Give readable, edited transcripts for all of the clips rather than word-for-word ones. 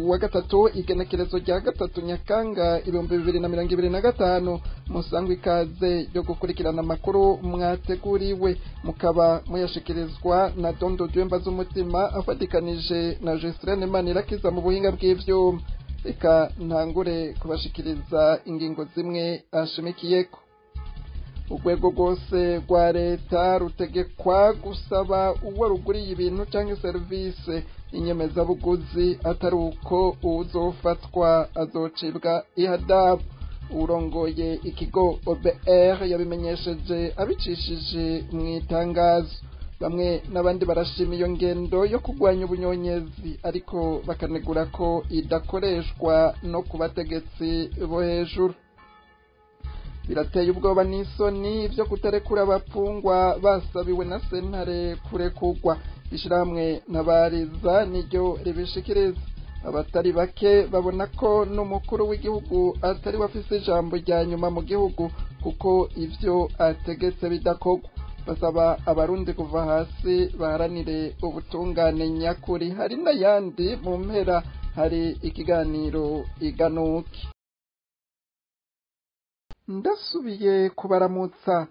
Wa gatatu, igenekerezo rya 3 Nyakanga 2025. Musangwa ikaze yo gukurikirana amakuru mwateguriwe, mukaba muyashikirizwa na Dondo Dwemba z'umutima afatikanije na Justin Manirakiza mu buhinga bw'ivyuma. Reka ntangure kubashikiriza ingingo zimwe ashimikiyeko. Urwego rwose rwa leta rutegekwa gusaba uwo ruguriye ibintu cyangwa serivisi inyemezabuguzi, atari uko uwuzofatwa azocibwa ihadabu. Urongoye ikigo OBR yabimenyesheje abicishije mu itangazo. Bamwe n'abandi barashima iyo ngendo yo kurwanya ubunyonyezi, ariko bakanegura ko idakoreshwa no ku bategetsi bo hejuru. Birateye ubwoba n'isoni byo kutarekura abapfungwa basabiwe na sentare kurekurwa. Ishyirahamwe Ntabariza niryo ribishikiriza. Abatari bake babona ko n'umukuru w'igihugu atari we afise ijambo rya nyuma mu gihugu, kuko ivyo ategetse bidakorwa. Basaba Abarundi kuva hasi baharanire ubutungane nyakuri. Hari n'ayandi mu mpera, hari ikiganiro iganuke. Ndasubiye kubaramutsa.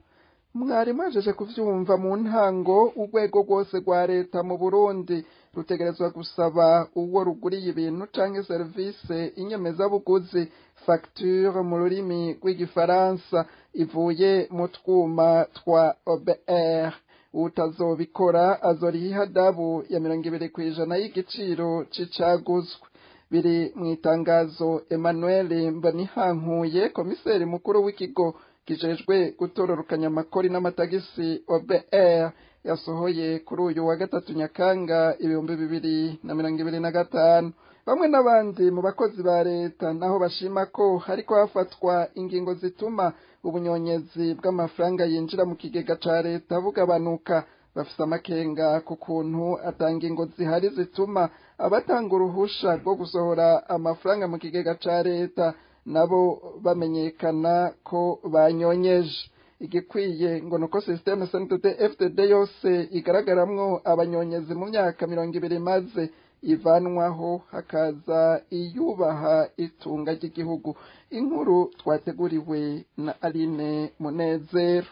Mwari mwajeje kuvyumva mu ntango, urwego rwose rwa leta mu Burundi rutegerezwa gusaba uwo ruguriye ibintu canke serivisi inyemezabuguzi, facture mu rurimi rw'Igifaransa, ivuye mu twuma twa OBR. Utazobikora azoriha ihadabu ya 20% y'igiciro c'icaguzwe. Biri mu itangazo Emmanuel Mbonihankuye, komiseri mukuru w'ikigo kijejwe gutororokanya amakori n'amatagisi OBR, yasohoye kuri uyu wa 3 Nyakanga 2025. Bamwe n'abandi mu bakozi ba leta, naho bashima ko hariko hafatwa ingingo zituma ubunyonyezi bw'amafaranga yinjira mu kigega ca leta bugabanuka, bafise amakenga ku kuntu ata ngingo zihari zituma abatanga uruhusha rwo gusohora amafaranga mu kigega ca leta nabo bamenyekana ko banyonyeje. Igikwiye ngo nuko système CNDD FDD yose igaragaramwo abanyonyezi mu myaka 20 maze ivanwaho, hakaza iyubaha itunga ry'igihugu. Inkuru twateguriwe na Aline Munezero.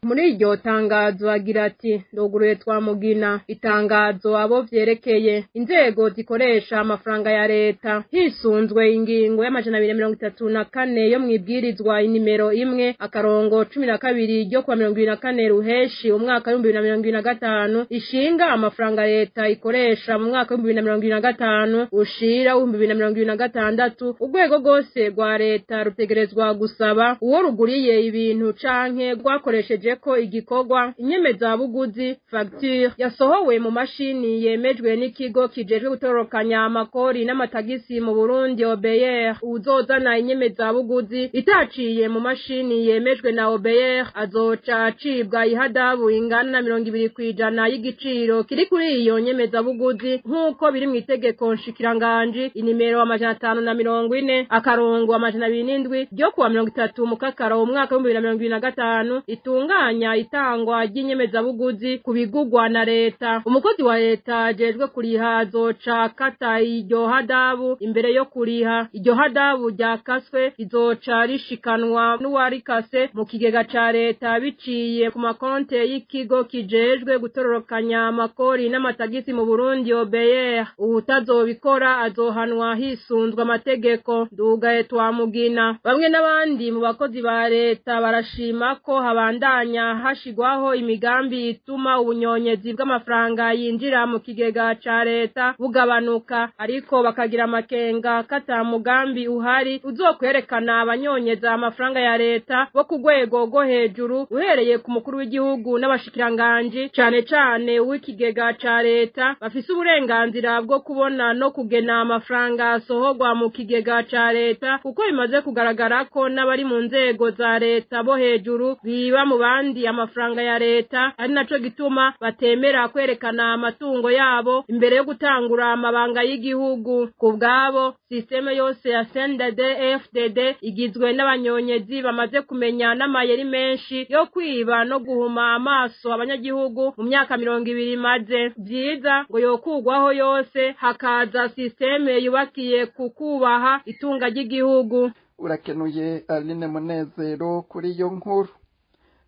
Muri iryo tangazo agira ati: "Nduguruye twamugina itangazo abo vyerekeye, inzego zikoresha amafaranga ya leta. Hisunzwe ingingo ya 234 yo mwibwirizwa inimero 1-12 ryo kuwa 24 Ruheshi umwaka w'2025, ishinga amafaranga leta ikoresha mu mwaka w'2025 ushira w'2026, urwego rwose rwa leta rutegerezwa gusaba uwo ruguriye ibintu canke rwakoresheje ko igikorwa inyemezabuguzi, facture, yasohowe mu mashini yemejwe n'ikigo kijejwe gutororokanya amakori n'amatagisi mu Burundi, OBR. Uzozana inyemezabuguzi itaciye mu mashini yemejwe na OBR azoca acibwa ihadabu ingana na 20% y'igiciro kiri kuri iyo nyemezabuguzi, nk'uko biri mu itegeko nshikiranganji inimero 540-207 ryo kuwa 30 Mukakaro umwaka w'2025, itunganya itangwa ry'inyemezabuguzi ku bigugwa na leta. Umukozi wa leta ajejwe kuriha azoca akata iryo hadabu imbere yo kuriha. Iryo hadabu ryakaswe rizoca rishikanwa n'uwarikase mu kigega ca leta biciye ku makonte y'ikigo kijejwe gutororokanya amakori n'amatagisi mu Burundi, OBR. Uwutazobikora azohanwa hisunzwe amategeko. Ndugaye twamugina." Bamwe n'abandi mu bakozi ba leta barashima ko habandanya hashigwaho imigambi ituma ubunyonyezi bw'amafaranga yinjira mu kigega ca leta bugabanuka, ariko bakagira amakenga ko ata mugambi uhari uzokwerekana abanyonyeza amafaranga ya leta bo ku rwego rwo hejuru, uhereye ku mukuru w'igihugu n'abashikiranganji, cane cane uw'ikigega ca leta, bafise uburenganzira bwo kubona no kugena amafaranga asohorwa mu kigega ca leta, kuko bimaze kugaragara ko n'abari mu nzego za leta bo hejuru biba mu bandi. abandi amafaranga ya leta, ari naco gituma batemera kwerekana amatungo yabo imbere yo gutangura amabanga y'igihugu. Ku bwabo, sisteme yose ya CNDD-FDD igizwe n'abanyonyezi bamaze kumenya n'amayeri menshi yo kwiba no guhuma amaso abanyagihugu mu myaka 20 imaze. Vyiza ngo yokugwaho yose hakaza sisteme yubakiye ku kubaha itunga ry'igihugu. Urakenuye Aline Munezero kuri iyo nkuru.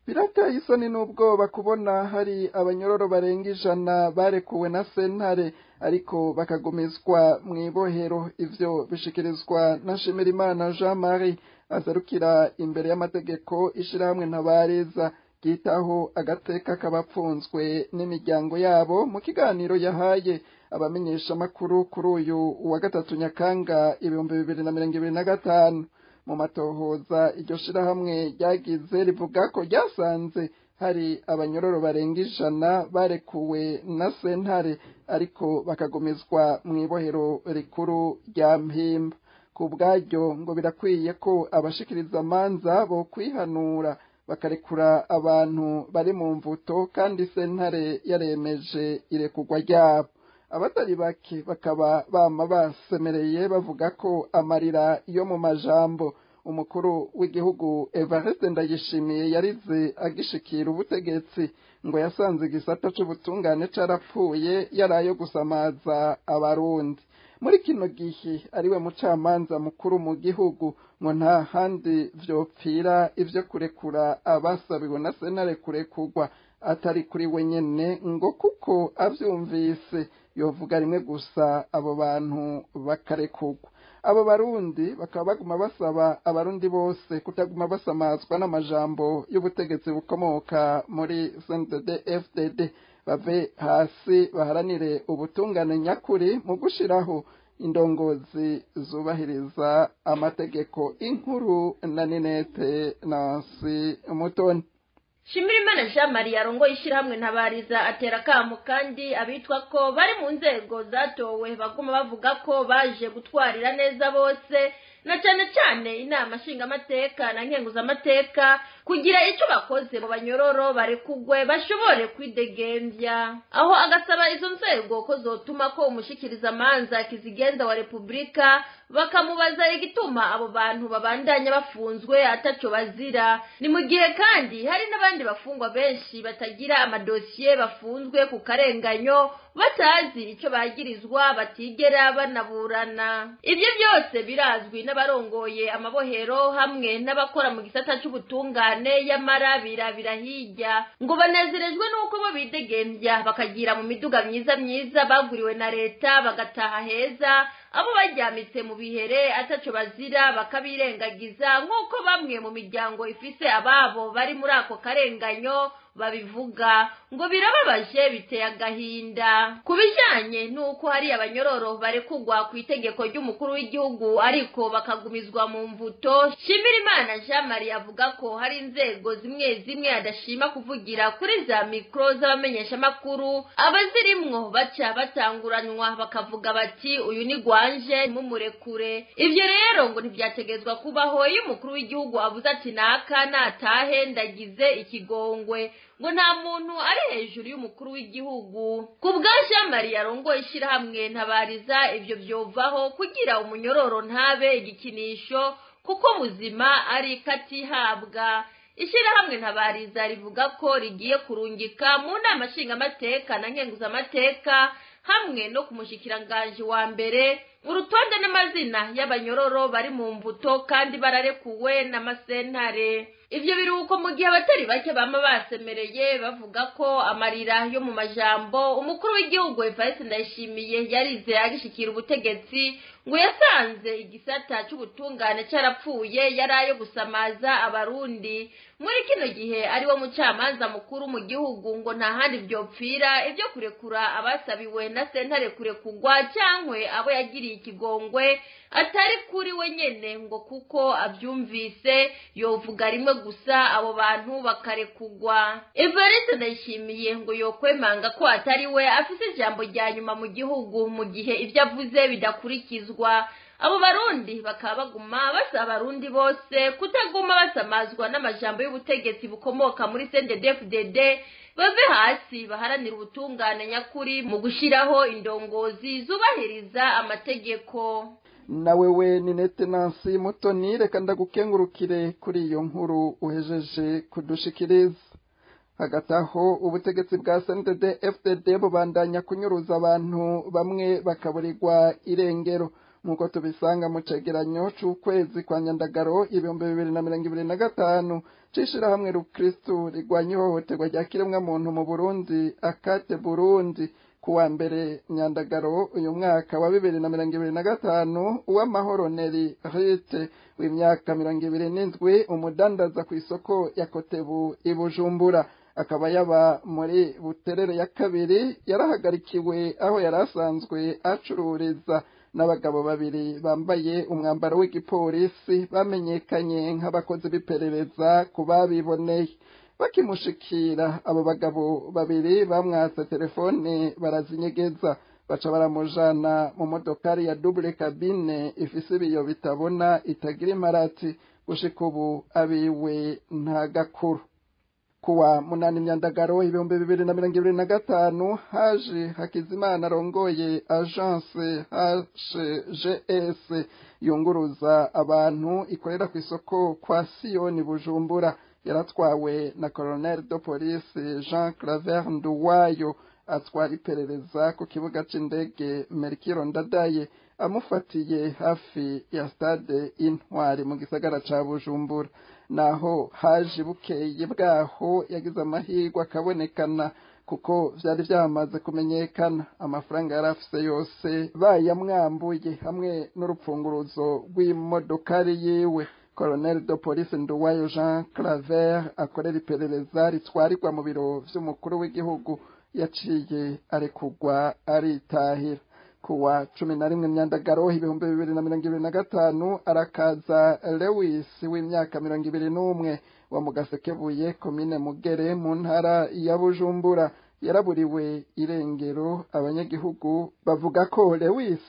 Birateye isoni n'ubwoba kubona hari abanyororo barenga 100 barekuwe na sentare ariko bakagumizwa mu ibohero. Ivyo bishikirizwa na Nshimirimana Jean Marie azarukira imbere y'amategeko ishirahamwe Ntabariza ryitaho agateka k'abapfunzwe n'imiryango yabo, mu kiganiro yahaye abamenyesha makuru kuri uyu wa gatatu Nyakanga 2025. Mu matohoza iryo shirahamwe ryagize rivuga ko ryasanze hari abanyororo barenga 100 barekuwe na sentare ariko bakagumizwa mu ibohero rikuru rya Mpimba. Ku bwaryo ngo birakwiye ko abashikiriza amanza bo kwihanura bakarekura abantu bari mu mvuto kandi sentare yaremeje irekurwa ryabo. Abatari bake bakaba bama basemereye bavuga ko amarira yo mu majambo umukuru w'igihugu Evariste Ndayishimiye yarize agishikira ubutegetsi ngo yasanze igisata c'ubutungane carapfuye yarayo gusamaza abarundi. Muri kino gihe ariwe mucamanza mukuru mu gihugu ngo nta handi vyopfira ivyo kurekura abasabiwe na sentare kurekurwa atari kuri we nyene, ngo kuko avyumvise yovuga rimwe gusa abo bantu bakarekurwa. Abo barundi bakaba baguma basaba abarundi bose kutaguma basamazwa n'amajambo y'ubutegetsi bukomoka muri CNDD-FDD, bave hasi baharanire ubutungane nyakuri mu gushiraho indongozi zubahiriza amategeko. Inkuru na Ninete Nancy Mutoni. Shimirimana Jean Marie arongoye ishirahamwe Ntabariza atera kamo kandi abitwa ko bari mu nzego zatowe baguma bavuga ko baje gutwarira neza bose, na cyane cyane inama nshingamateka na nkenguzamateka, kugira icyo bakoze mu banyororo barekugwe bashobore kwidegembya. Aho agasaba izo nzego ko zotuma ko umushikiriza amanza kizigenza wa Republika bakamubaza igituma abo bantu babandanya bafunzwe ataco bazira. Ni mu gihe kandi hari n'abandi bafungwa benshi batagira amadosiye bafunzwe ku karenganyo batazi icyo bagirizwa batigera banaburana. Ibyo byose birazwi n'abarongoye amabohero hamwe n'abakora mu gisata c'ubutungane, yamara birabira hirya ngo banezerejwe n'uko bo bidegembya bakagira mu miduga myiza myiza baguriwe na leta bagataha heza, abo bajyamitse mu bihere ataco bazira bakabirengagiza, nk'uko bamwe mu miryango ifise ababo bari muri ako karenganyo babivuga. Ngo birababaje biteye agahinda. Ku bijanye n'uko hari abanyororo barekugwa ku itegeko ry'umukuru w'igihugu ariko bakagumizwa mu mvuto, Shimirimana Jean Marie avuga ko hari inzego zimwe zimwe adashima kuvugira kuri za mikro z'abamenyeshamakuru, abazirimwo baca batanguranwa bakavuga bati uyu ni gwanje mumurekure. Ivyo rero ngo ntivyategezwa kubaho iyo umukuru w'igihugu avuze ati naka natahe ndagize ikigongwe, ngo nta muntu ari hejuru y'umukuru w'igihugu. Ku bwa Jean Marie arongoye ishirahamwe Ntabariza, ivyo vyovaho kugira umunyororo ntabe igikinisho kuko buzima ari katihabwa. Ishirahamwe Ntabariza rivuga ko rigiye kurungika mu nama nshingamateka na nkenguzamateka hamwe no ku mushikiranganji wa mbere urutonde n'amazina y'abanyororo bari mu mvuto kandi bararekuwe n'amasentare. Ivyo biruko mu gihe abatari bake bama basemereye bavuga ko amarira yo mu majambo umukuru w'igihugu Evariste Ndayishimiye yarize agishikira ubutegetsi ngo yasanze igisata c'ubutungane carapfuye yarayo gusamaza abarundi. Muri kino gihe ari wo mucamanza mukuru mu gihugu ngo nta handi vyopfira ivyo kurekura abasabiwe na sentare kurekugwa cankwe abo yagiriye ikigongwe atari kuri we nyene, ngo kuko avyumvise yovuga rimwe gusa abo bantu bakarekugwa. Evariste Ndayishimiye ngo yokwemanga ko atari we afise ijambo rya nyuma mu gihugu mu gihe ivyo avuze bidakurikizwa. kunyuruzwa. Abo barundi bakaba baguma basaba abarundi bose kutaguma basamazwa n'amajambo y'ubutegetsi bukomoka muri CNDD-FDD, bave hasi baharanira ubutungane nyakuri mu gushiraho indongozi zubahiriza amategeko. Na wewe Ninete Nancy Mutoni, reka ndagukengurukire kuri iyo nkuru uhejeje kudushikiriza. Hagati aho ubutegetsi bwa CNDD FDD bubandanya kunyuruza abantu, bamwe bakaburirwa irengero, nk'uko tubisanga mu cegeranyo c'ukwezi kwa Nyandagaro 2025 c'ishirahamwe Rukristu rigwanya ihohoterwa rya kiremwamuntu mu Burundi, Akate Burundi. Kuwa mbere Nyandagaro uyu mwaka wa 2025, Uwamahoro Neri Rite w'imyaka 27, umudandaza ku isoko ya Kotebu i Bujumbura, akaba yaba muri Buterere ya kabiri, yarahagarikiwe aho yari asanzwe acururiza n'abagabo babiri bambaye umwambaro w'igipolisi bamenyekanye nk'abakozi b'iperereza ku babiboneye. Bakimushikira, abo bagabo babiri bamwatse telefone barazinyegeza, baca baramujana mu modokari ya double cabine ifise ibiyo bitabona, itagira imparati. Gushika ubu abiwe nta gakuru. Kuwa munani Myandagaro 2025, Haji Hakizimana arongoye agence HGS yunguruza abantu ikorera ku isoko kwa Siyoni Bujumbura, yaratwawe na colonel de police Jean Claver Nduwayo atwara iperereza ku kibuga c'indege Melchior Ndadaye, amufatiye hafi ya stade Intwari mu gisagara ca Bujumbura. Naho haje bukeye bwaho yagize amahirwe akabonekana, kuko vyari vyamaze kumenyekana amafaranga yari afise yose bayamwambuye hamwe n'urupfunguruzo rw'imodokari yiwe. Colonel de police Nduwayo Jean Claver akorera iperereza ritwarirwa mu biro vy'umukuru w'igihugu yaciye arekugwa aritahira. Kuwa 11 Myandagaro 2025, Arakaza Lewis w'imyaka 21 wa Mugasekebuye, komine Mugere, mu ntara ya Bujumbura, yaraburiwe irengero. Abanyagihugu bavuga ko Lewis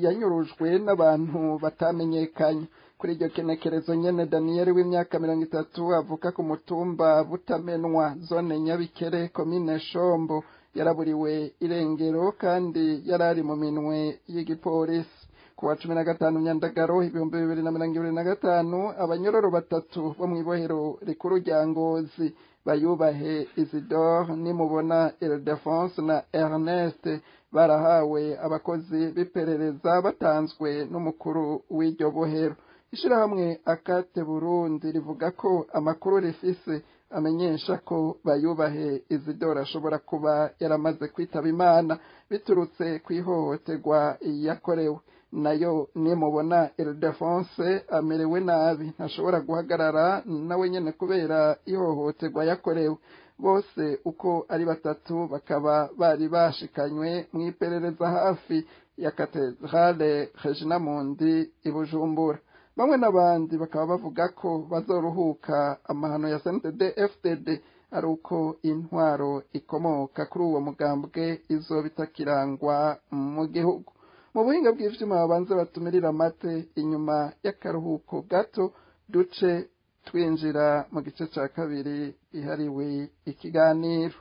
yanyurujwe n'abantu batamenyekanye. Kuri iryo kenekerezo nyene, Daniel w'imyaka 30 avuka ku mutumba Butamenwa, zone Nyabikere, komine Shombo, yaraburiwe irengero kandi yarari mu minwe y'igipolisi. Kuwa 15 Myandagaro 2025, abanyororo batatu bo mw'ibohero rikuru rya Ngozi, Bayubahe Isidore, Nimubona Ildefonse na Ernest, barahawe abakozi b'iperereza batanzwe n'umukuru w'iryo bohero. Ishirahamwe Akate Burundi rivuga ko amakuru rifise amenyesha ko Bayubahe Isidore ashobora kuba yaramaze kwitaba Imana biturutse kw'ihohoterwa yakorewe. Nayo Nimubona Ildefonse amerewe nabi, ntashobora guhagarara nawe nyene kubera ihohoterwa yakorewe. Bose uko ari batatu bakaba bari bashikanywe mw'iperereza hafi ya Katedrale Regina Mundi i Bujumbura. Bamwe n'abandi bakaba bavuga ko bazoruhuka amahano ya CNDD FDD ari uko intwaro ikomoka kuri uwo mugambwe izoba itakirangwa mu gihugu. Mu buhinga bw'ivyuma babanze batumirira amate, inyuma y'akaruhuko gato duce twinjira mu gice ca kabiri ihariwe ikiganiro.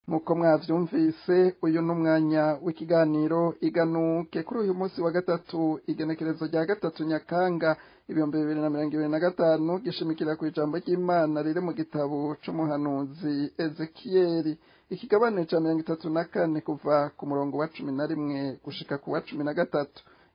Nk'uko mwavyumvise, uyu ni umwanya w'ikiganiro Iganuke. Kuri uyu munsi wa gatatu, igenekerezo rya 3 Nyakanga 2025, gishimikira ku ijambo ry'Imana riri mu gitabo c'umuhanuzi Ezekiyeli, ikigabane ca 34, kuva ku murongo wa 11 gushika ku wa 13,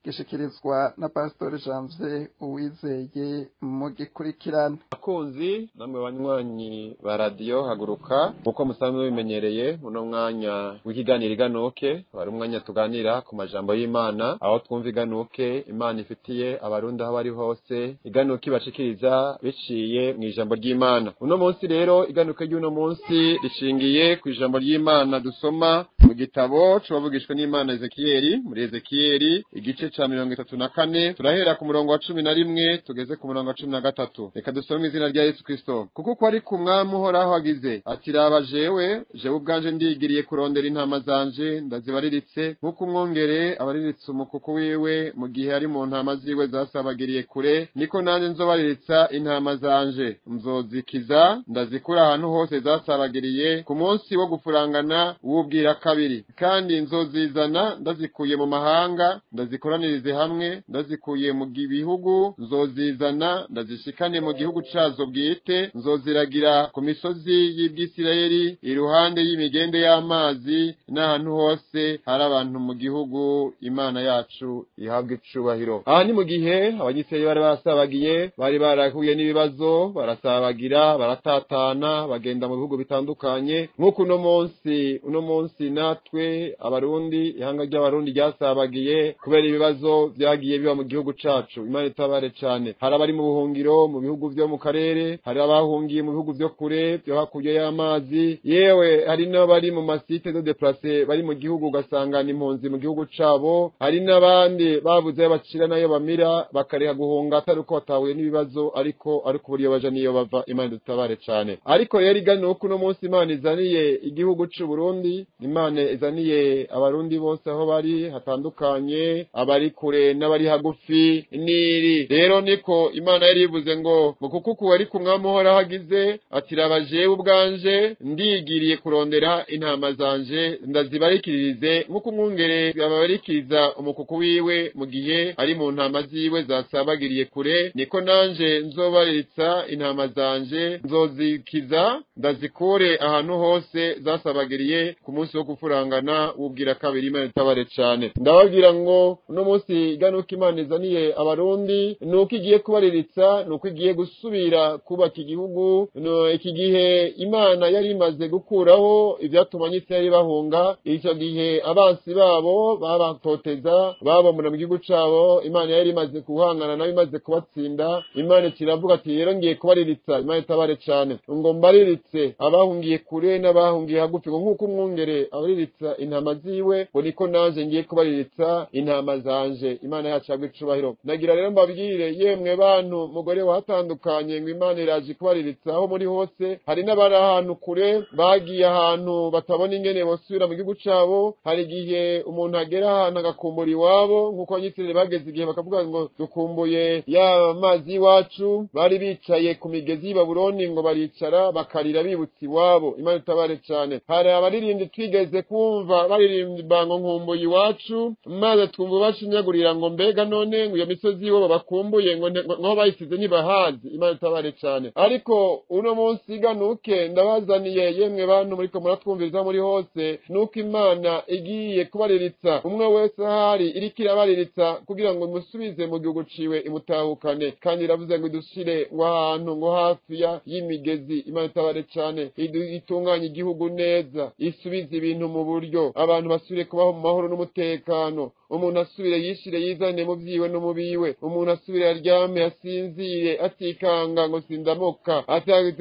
gishikirizwa na Pastor Janvier Uwizeye mu gikurikirana. Abakunzi namwe banywanyi ba radiyo Haguruka, nkuko musanzwe bimenyereye, uno mwanya w'ikiganiro Iganuke wari umwanya tuganira ku majambo y'Imana, aho twumva iganuke Imana ifitiye abarundi aho bari hose, iganuke ibashikiriza biciye mu ijambo ry'Imana. Uno munsi rero iganuke ry'uno munsi rishingiye ku ijambo ry'Imana dusoma mu gitabo c'uwavugishwe n'Imana Ezekiyeli, muri Ezekiyeli igice Igice ca 34 turahera ku murongo wa 11 tugeze ku murongo wa 13. Reka dusome izina rya Yesu Kristo. Kuko ko ari ku mwami Uhoraho agize ati: Raba jewe ubwanje ndigiriye kurondera intama zanje ndazibariritse, nk'uko umwungere abariritse umukuku wiwe mu gihe ari mu ntama ziwe zasabagiriye kure, niko nanje nzobariritsa intama zanje, nzozikiza ndazikura ahantu hose zasabagiriye ku munsi wo gufurangana w'ubwira kabiri. Kandi nzozizana ndazikuye mu mahanga, ndazikoranirize hamwe ndazikuye mu bihugu, nzozizana ndazishikane mu gihugu cazo bwite, nzoziragira ku misozi y'Ibwisirayeli, iruhande y'imigende y'amazi n'ahantu hose hari abantu mu gihugu. Imana yacu ihabwa icubahiro. Aha ni mu gihe Abanyisirayeli bari basabagiye, bari barahuye n'ibibazo, barasabagira, baratatana, bagenda mu bihugu bitandukanye. Nk'uko uno munsi natwe Abarundi, ihanga ry'Abarundi ryasabagiye kubera ibibazo byagiye biba mu gihugu cacu. Imana itabare cane. Hari abari mu buhungiro mu bihugu vyo mu karere, hari abahungiye mu bihugu vyo kure vyo hakurya y'amazi, yewe hari n'abari mu masite de déplacés bari mu gihugu ugasanga ni impunzi mu gihugu cabo. Hari n'abandi babuze ayo bacira nayo bamira, bakareka guhunga atari uko batahuye n'ibibazo, ariko uburyo baja niyo bava. Imana idutabare cane. Ariko rero iganuka uno munsi Imana izaniye igihugu c'u Burundi, Imana izaniye Abarundi bose aho bari hatandukanye, abari kure n'abari hagufi niri. Rero niko Imana yari ivuze ngo kuko ari ku mwami Uhoraho agize ati: Raba jewe ubwanje ndigiriye kurondera intama zanje ndazibarikirize, nk'uko umwungere ababarikiriza umukuku wiwe mu gihe ari mu ntama ziwe zasabagiriye kure, niko nanje nzobariritsa intama zanje, nzozikiza ndazikure ahantu hose zasabagiriye ku munsi wo gufurangana w'ubwira kabiri. Imana itabare cane. Ndababwira ngo uno munsi iganuka Imana izaniye Abarundi nuko igiye kubariritsa, nuko igiye gusubira kubaka igihugu. Iki gihe Imana yari imaze gukuraho ivyatuma Abanyisirayeli bahunga. Ico gihe abansi babo babatoteza, babomora mu gihugu cabo. Imana yari imaze guhangana nabo, imaze kubatsinda. Imana kiravuga ati: rero ngiye kubariritsa. Imana itabare cane. Ngo mbariritse abahungiye kure n'abahungiye hagufi, ngo nk'uko umwungere abariritsa intama ziwe, ngo niko nanje ngiye kubariritsa intama zanje. Imana yacu yagwa icubahiro. Nagira rero mbabwire yemwe bantu mugore watandukanye, ngo Imana iraje kubariritsa aho muri hose. Hari n'abari ahantu kure, bagiye ahantu batabona ingene bosubira mu gihugu cabo. Hari igihe umuntu agera ahantu agakumbura iwabo, nk'uko Abanyisirayeli bageze igihe bakavuga ngo dukumbuye ya mazi y'iwacu. Bari bicaye ku migezi y'i Babuloni ngo baricara bakarira bibutse iwabo. Imana itabare cane. Hari abaririmbyi twigeze kumva baririmba ngo nkumbuye iwacu, maze twumva bashinyagurira ngo mbega none ngo iyo misozi iwabo bakumbuye ngo nkaho bayisize ntibahazi. Imana itabare cane. Ariko uno munsi iganuke ndabazaniye yemwe bantu muriko muratwumviriza muri hose, nuko Imana igiye kubariritsa umwe wese ahari, iriko irabariritsa kugira ngo imusubize mu gihugu ciwe, imutahukane. Kandi iravuze ngo idushire ngo ahantu ngo hafi y'imigezi. Imana itabare cane. Itunganye igihugu neza, isubize ibintu mu buryo, abantu basubire kubaho mu mahoro n'umutekano. Umuntu asubire yishire yizane mu vyiwe no mu biwe, umuntu asubire aryame asinzire atikanga ngo sindamuka,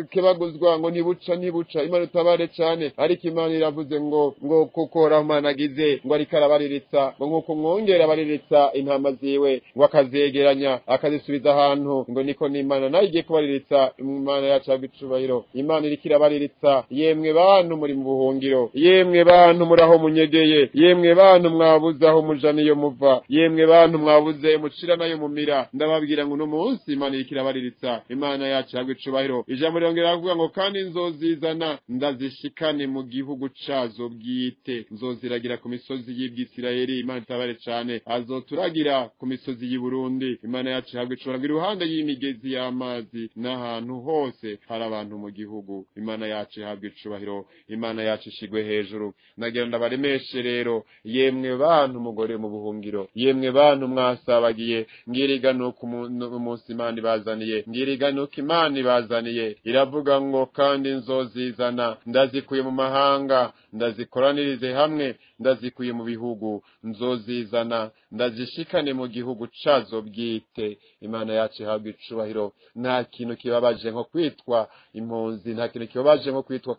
atakebaguzwa ngo ntibuca. Imana itabare cane. Ariko Imana iravuze ngo kuko Imana agize ngo ariko arabariritsa, ngo nk'uko umwungere abariritsa intama ziwe ngo akazegeranya akazisubiza ahantu, ngo niko n'Imana nayo igiye kubariritsa. Imana yacu yagwa icubahiro. Imana iriko irabariritsa yemwe bantu muri mu buhungiro, yemwe bantu muri aho munyegeye, yemwe bantu mwabuze aho muja niyo muva, yemwe bantu mwabuze mucira nayo mumira. Ndababwira ngo uno munsi Imana iriko irabariritsa. Imana yacu yagwa icubahiro. Ijambo rirongera kuvuga ngo kandi nzozizana ndazishikane mu gihugu cazo bwite, nzoziragira ku misozi y'Ibwisirayeli. Imana itabare cane. Azoturagira ku misozi y'i Burundi. Imana yacu yagwa icubahiro. Iruhande y'imigezi y'amazi n'ahantu hose hari abantu mu gihugu. Imana yacu ihabwa icubahiro. Imana yacu ishigwe hejuru. Nagira ndabaremeshe rero yemwe bantu mugore mu buhungiro, yemwe bantu mwasabagiye, ngiriga nuko umunsi Imana ibazaniye, ngiriga nuko Imana ibazaniye. Iravuga ngo kandi nzozizana ndazikuye mu mahanga, ndazikoranirize hamwe ndazikuye mu bihugu, nzozizana ndazishikane mu gihugu cazo bwite. Imana yacu ihabwa icubahiro. Nta kintu kibabaje nko kwitwa impunzi, nta kintu kibabaje nko kwitwa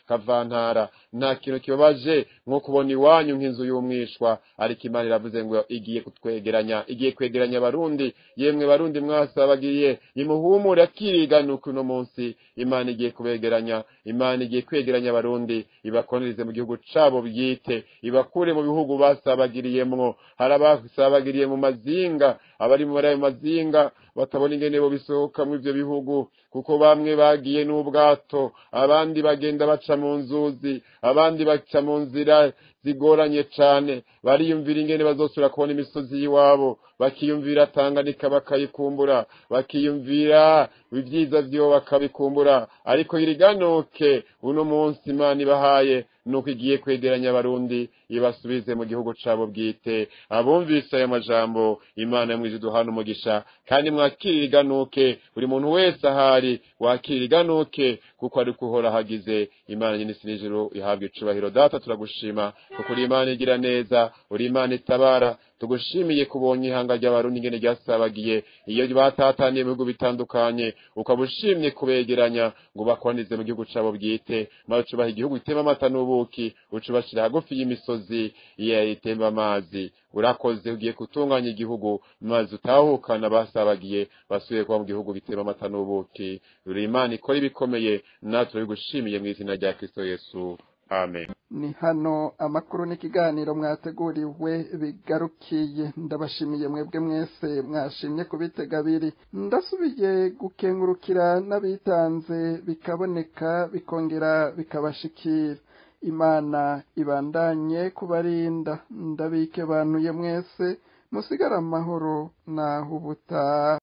kavantara, nta kintu kibabaje nko kubona iwanyu nk'inzu y'umwishwa. Ariko Imana iravuze ngo igiye kutwegeranya, igiye kwegeranya abarundi. Yemwe barundi mwasabagiye, nimuhumure akiriganuka uno munsi. Imana igiye kubegeranya, Imana igiye kwegeranya abarundi, ibakonerize mu gihugu cabo bwite, ibakure mu bihugu basabagiriyemwo. Hari abasabagiriye mu mazinga, abari muri ayo mazinga batabona ingene bo bisohoka mu ivyo bihugu, kuko bamwe bagiye n'ubwato, abandi bagenda baca mu nzuzi, abandi baca mu nzira zigoranye cane. Bariyumvira ingene bazosubira kubona imisozi y'iwabo, bakiyumvira Tanganyika bakayikumbura, bakiyumvira ibyiza vyo bakabikumbura. Ariko iriganuke uno munsi Imana ibahaye nuko igiye kwegeranya abarundi ibasubize mu gihugu cabo bwite. Abumvise aya majambo, Imana mwize duhana umugisha, kandi mwakira iganuke. Buri muntu wese ahari wakira iganuke, kuko ari kuhora hagize. Imana nyine isi n'ijuru ihabwa icubahiro. Data, turagushima kuko uri Imana igira neza, uri Imana itabara. Tugushimiye kubonye ihanga ry'abarundi ingene ryasabagiye iyo batataniye mu bihugu bitandukanye, ukaba ushimye kubegeranya ngo bakoranize mu gihugu cabo bwite, maze ucubaha igihugu gitema amata n'ubuki, ucubashira hagufi y'imisozi itemba amazi. Urakoze, ugiye gutunganya igihugu, maze utahukana basabagiye basubiye kuba mu gihugu gitema amata n'ubuki. Uri Imana ikora ibikomeye, natwe turabigushimiye mu izina rya Kristo Yesu, amen. Ni hano amakuru n'ikiganiro mwateguriwe bigarukiye. Ndabashimiye mwebwe mwese mwashimye kubitega abiri. Ndasubiye gukengurukira n'abitanze bikaboneka bikongera bikabashikira. Imana ibandanye kubarinda. Ndabike banuye mwese, musigara amahoro naho ubutaha.